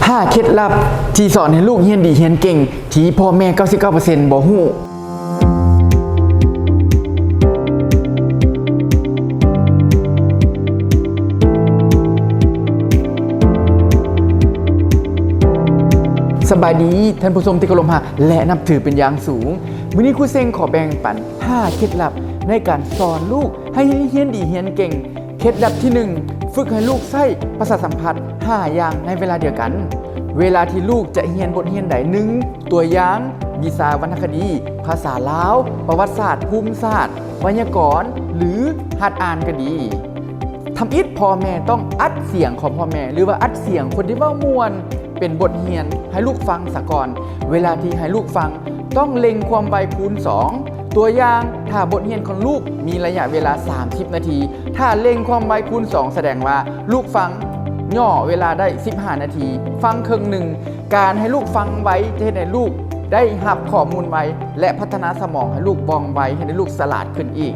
ຫ້າເຄັດລັບທີ່ສອນໃຫ້ລູກຮຽນດີຮຽນເກັ່ງ ທີ່ພໍ່ແມ່ເກົ້າສິບເກົ້າເປີເຊັນບໍ່ຮູ້. ສະບາຍດີທ່ານຜູ້ຊົມທີ່ເຄົາລົບຮັກ ແລະ ນັບຖືເປັນຢ່າງສູງ. ມື້ນີ້ຄູເຊັງຂໍແບ່ງປັນຫ້າເຄັດລັບໃນການສອນລູກໃຫ້ຮຽນດີຮຽນເກັ່ງ. ເຄັດລັບທີໜຶ່ງ ຝຶກໃຫ້ລູກໃຊ້ປະສາດສຳຜັດຫ້າຢ່າງໃນເວລາດຽວກັນ. ເວລາທີ່ລູກຈະຮຽນບົດຮຽນໃດໜຶ່ງ ຕົວຢ່າງ ວິຊາວັນນະຄະດີ, ພາສາລາວ, ປະຫວັດສາດ, ພູມສາດ, ໄວຍາກອນ ຫຼື ຫັດອ່ານກໍດີ. ທຳອິດພໍ່ແມ່ຕ້ອງອັດສຽງຂອງພໍ່ແມ່ ຫຼືວ່າອັດສຽງຄົນທີ່ເວົ້າມ່ວນເປັນບົດຮຽນໃຫ້ລູກຟັງສາກ່ອນ. ເວລາທີ່ໃຫ້ລູກຟັງ ຕ້ອງເລັ່ງຄວາມໄວຄູນສອງ. ຕົວຢ່າງ, ຖ້າບົດຮຽນຂອງລູກມີໄລຍະເວລາສາມສິບນາທີ, ຖ້າເລັ່ງຄວາມໄວຄູນສອງ ສະແດງວ່າລູກຟັງຫຍໍ້ເວລາໄດ້ສິບຫ້ານາທີ, ຟັງເຄິ່ງໜຶ່ງ. ການໃຫ້ລູກຟັງໄວຈະເຮັດໃຫ້ລູກໄດ້ຮັບຂໍ້ມູນໄວ ແລະ ພັດທະນາສະໝອງໃຫ້ລູກວ່ອງໄວ, ເຮັດໃຫ້ລູກສະຫຼາດຂຶ້ນອີກ.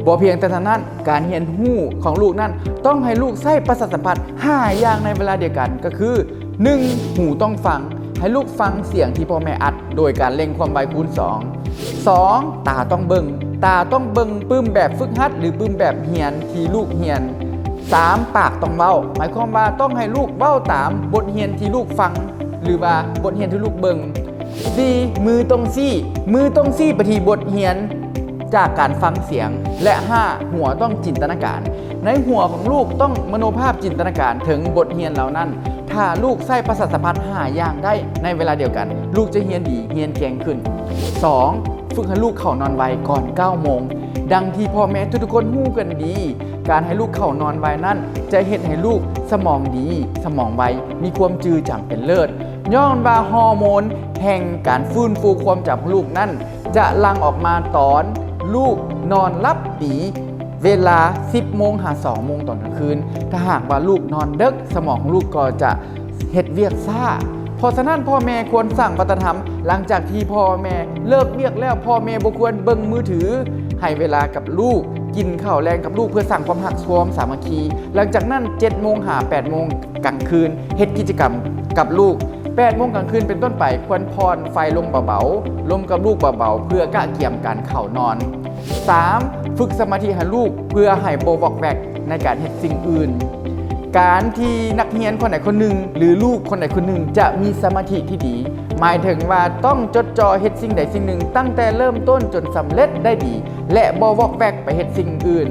ບໍ່ພຽງແຕ່ເທົ່ານັ້ນ, ການຮຽນຮູ້ຂອງລູກນັ້ນ ຕ້ອງໃຫ້ລູກໃຊ້ປະສາດສຳຜັດຫ້າຢ່າງໃນເວລາດຽວກັນ ກໍຄື ໜຶ່ງ ຫູຕ້ອງຟັງ, ໃຫ້ລູກຟັງສຽງທີ່ພໍ່ແມ່ອັດ ໂດຍການເລັ່ງຄວາມໄວຄູນສອງ. ສອງ ຕາຕ້ອງເບິ່ງ, ຕາຕ້ອງເບິ່ງປຶ້ມແບບຝຶກຫັດ ຫຼື ປຶ້ມແບບຮຽນທີ່ລູກຮຽນ. ສາມ ປາກຕ້ອງເວົ້າ, ໝາຍຄວາມວ່າຕ້ອງໃຫ້ລູກເວົ້າຕາມບົດຮຽນທີ່ລູກຟັງ ຫຼືວ່າບົດຮຽນທີ່ລູກເບິ່ງ. ສີ່ ມືຕ້ອງຊີ້, ມືຕ້ອງຊີ້ໄປທີ່ບົດຮຽນຈາກການຟັງສຽງ. ແລະ ຫ້າ ຫົວຕ້ອງຈິນຕະນາການ, ໃນຫົວຂອງລູກຕ້ອງມະໂນພາບຈິນຕະນາການເຖິງບົດຮຽນເຫຼົ່ານັ້ນ. ຖ້າລູກໃຊ້ປະສາດສຳຜັດຫ້າຢ່າງໄດ້ໃນເວລາດຽວກັນ, ລູກຈະຮຽນດີ, ຮຽນເກັ່ງຂຶ້ນ. ສອງ ຝຶກໃຫ້ລູກເຂົ້ານອນໄວກ່ອນເກົ້າໂມງ. ດັ່ງທີ່ພໍ່ແມ່ທຸກໆຄົນຮູ້ກັນດີ, ການໃຫ້ລູກເຂົ້ານອນໄວນັ້ນ ຈະເຮັດໃຫ້ລູກສະໝອງດີ, ສະໝອງໄວ, ມີຄວາມຈື່ຈຳເປັນເລີດ, ຍ້ອນວ່າຮໍໂມນແຫ່ງການຟື້ນຟູຄວາມຈຳຂອງລູກນັ້ນ ຈະຫຼັ່ງອອກມາຕອນລູກນອນຫຼັບດີ ເວລາສິບໂມງຫາສອງໂມງຕອນກາງຄືນ. ຖ້າຫາກວ່າລູກນອນເດິກ, ສະໝອງຂອງລູກກໍຈະເຮັດວຽກຊ້າ. ເພາະສະນັ້ນ, ພໍ່ແມ່ຄວນສ້າງວັດທະນະທຳ, ຫຼັງຈາກທີ່ພໍ່ແມ່ເລີກວຽກແລ້ວ, ພໍ່ແມ່ບໍ່ຄວນເບິ່ງມືຖື, ໃຫ້ເວລາກັບລູກ, ກິນເຂົ້າແລງກັບລູກເພື່ອສ້າງຄວາມຮັກ, ຄວາມສາມັກຄີ. ຫຼັງຈາກນັ້ນ, ເຈັດໂມງຫາແປດໂມງກາງຄືນ, ເຮັດກິດຈະກຳກັບລູກ. ແປດໂມງກາງຄືນເປັນຕົ້ນໄປ, ຄວນຜ່ອນໄຟລົງເບົາໆ, ລົມກັບລູກເບົາໆ ເພື່ອກະກຽມການເຂົ້ານອນ. ສາມ ຝຶກສະມາທິໃຫ້ລູກເພື່ອໃຫ້ບໍ່ວອກແວກໃນການເຮັດສິ່ງອື່ນ. ການທີ່ນັກຮຽນຄົນໃດຄົນໜຶ່ງ ຫຼື ລູກຄົນໃດຄົນໜຶ່ງຈະມີສະມາທິທີ່ດີ ໝາຍເຖິງວ່າຕ້ອງຈົດຈ່ອເຮັດສິ່ງໃດສິ່ງໜຶ່ງຕັ້ງແຕ່ເລີ່ມຕົ້ນຈົນສຳເລັດໄດ້ດີ ແລະ ບໍ່ວອກແວກໄປເຮັດສິ່ງອື່ນ.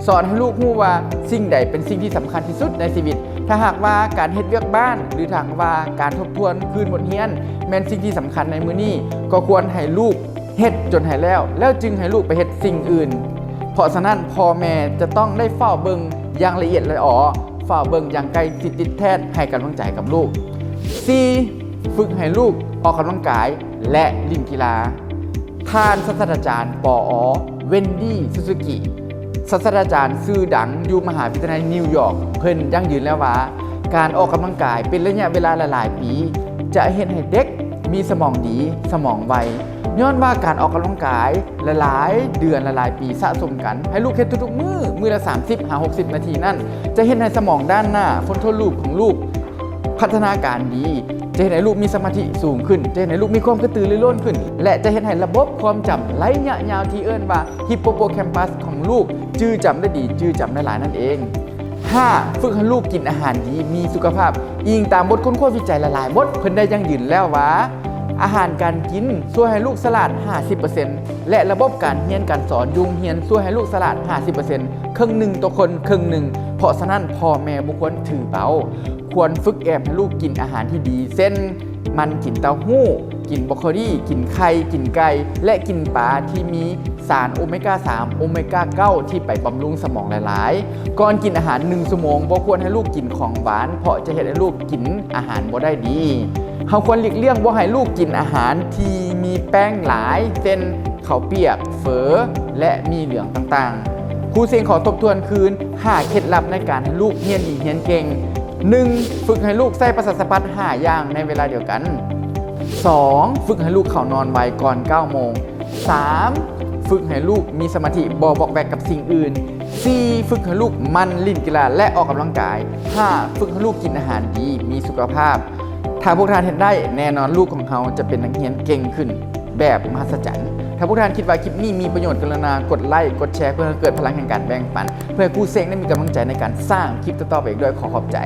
ສອນໃຫ້ລູກຮູ້ວ່າສິ່ງໃດເປັນສິ່ງທີ່ສຳຄັນທີ່ສຸດໃນຊີວິດ. ຖ້າຫາກວ່າການເຮັດວຽກບ້ານ ຫຼື ຖ້າຫາກວ່າການທົບທວນຄືນບົດຮຽນແມ່ນສິ່ງທີ່ສຳຄັນໃນມື້ນີ້, ກໍຄວນໃຫ້ລູກ ເຮັດຈົນໃຫ້ແລ້ວ ແລ້ວຈຶ່ງໃຫ້ລູກໄປເຮັດສິ່ງອື່ນ. ເພາະສະນັ້ນ, ພໍ່ແມ່ຈະຕ້ອງໄດ້ເຝົ້າເບິ່ງຢ່າງລະອຽດລະອໍ, ເຝົ້າເບິ່ງຢ່າງໃກ້ຊິດຕິດແທດ, ໃຫ້ກຳລັງໃຈກັບລູກ. ສີ່ ຝຶກໃຫ້ລູກອອກກຳລັງກາຍ ແລະ ຫຼິ້ນກິລາ. ທ່ານສາດສະດາຈານ ປອ ເວັນດີ ຊູຊູກິ ສາດສະດາຈານຊື່ດັງຢູ່ມະຫາວິທະຍາໄລນິວຢອກ ເພິ່ນຢັ້ງຢືນແລ້ວວ່າ ການອອກກຳລັງກາຍເປັນໄລຍະເວລາຫຼາຍໆປີ ຈະເຮັດໃຫ້ເດັກມີສະໝອງດີ, ສະໝອງໄວ. ຍ້ອນວ່າການອອກກຳລັງກາຍຫຼາຍໆເດືອນ, ຫຼາຍໆປີສະສົມກັນ, ໃຫ້ລູກເຮັດທຸກໆມື້, ມື້ລະສາມສິບຫາຫົກສິບນາທີນັ້ນ ຈະເຮັດໃຫ້ສະໝອງດ້ານໜ້າ frontal lobe ຂອງລູກ ພັດທະນາການດີ, ຈະເຮັດໃຫ້ລູກມີສະມາທິສູງຂຶ້ນ, ຈະເຮັດໃຫ້ລູກມີຄວາມກະຕືລືລົ້ນຂຶ້ນ ແລະ ຈະເຮັດໃຫ້ລະບົບຄວາມຈຳໄລຍະຍາວທີ່ເອີ້ນວ່າ hippocampus ຂອງລູກຈື່ຈຳໄດ້ດີ, ຈື່ຈຳໄດ້ຫຼາຍນັ້ນເອງ. ຫ້າ ຝຶກໃຫ້ລູກກິນອາຫານດີ, ມີສຸຂະພາບ. ອີງຕາມບົດຄົ້ນຄວ້າວິໄຈຫຼາຍໆບົດ, ເພິ່ນໄດ້ຢັ້ງຢືນແລ້ວວ່າ ອາຫານການກິນຊ່ວຍໃຫ້ລູກສະຫຼາດຫ້າສິບເປີເຊັນ ແລະ ລະບົບການຮຽນການສອນຢູ່ໂຮງຮຽນຊ່ວຍໃຫ້ລູກສະຫຼາດຫ້າສິບເປີເຊັນ, ເຄິ່ງໜຶ່ງຕໍ່ຄົນ, ເຄິ່ງໜຶ່ງ. ເພາະສະນັ້ນ, ພໍ່ແມ່ບໍ່ຄວນຖືເບົາ. ຄວນຝຶກແອມໃຫ້ລູກກິນອາຫານທີ່ດີ ເຊັ່ນ ມັນ, ກິນເຕົ້າຫູ້, ກິນບຣອກໂຄລີ, ກິນໄຂ່, ກິນໄກ່ ແລະ ກິນປາທີ່ມີສານໂອເມກາສາມ ໂອເມກາເກົ້າ ທີ່ໄປບຳລຸງສະໝອງຫຼາຍໆ. ກ່ອນກິນອາຫານໜຶ່ງຊົ່ວໂມງ, ບໍ່ຄວນໃຫ້ລູກກິນຂອງຫວານ, ເພາະຈະເຮັດໃຫ້ລູກກິນອາຫານບໍ່ໄດ້ດີ. ເຮົາຄວນຫຼີກລ່ຽງບໍ່ໃຫ້ລູກກິນອາຫານທີ່ມີແປ້ງຫຼາຍ, ເຊັ່ນ ເຂົ້າປຽກ, ເຝີ ແລະ ໝີ່ເຫຼືອງຕ່າງໆ. ຄູເຊັງຂໍທົບທວນຄືນຫ້າເຄັດລັບໃນການໃຫ້ລູກຮຽນດີຮຽນເກັ່ງ. ໜຶ່ງ ຝຶກໃຫ້ລູກໃຊ້ປະສາດສຳຜັດຫ້າຢ່າງໃນເວລາດຽວກັນ. ສອງ ຝຶກໃຫ້ລູກເຂົ້ານອນໄວກ່ອນເກົ້າໂມງ. ສາມ ຝຶກໃຫ້ລູກມີສະມາທິບໍ່ວອກແວກກັບສິ່ງອື່ນ. ສີ່ ຝຶກໃຫ້ລູກໝັ່ນຫຼິ້ນກິລາ ແລະ ອອກກຳລັງກາຍ. ຫ້າ ຝຶກໃຫ້ລູກກິນອາຫານດີ, ມີສຸຂະພາບ. ຖ້າພວກທ່ານເຮັດໄດ້, ແນ່ນອນລູກຂອງເຮົາຈະເປັນນັກຮຽນເກັ່ງຂຶ້ນແບບມະຫັດສະຈັນ. ຖ້າພວກທ່ານຄິດວ່າຄລິບນີ້ມີປະໂຫຍດ, ກະລຸນາກົດໄລ, ກົດແຊ ເພື່ອໃຫ້ເກີດພະລັງແຫ່ງການແບ່ງປັນ, ເພື່ອໃຫ້ຄູເສັງໄດ້ມີກຳລັງໃຈໃນການສ້າງຄລິບຕໍ່ໆໄປອີກດ້ວຍ. ຂໍຂອບໃຈ.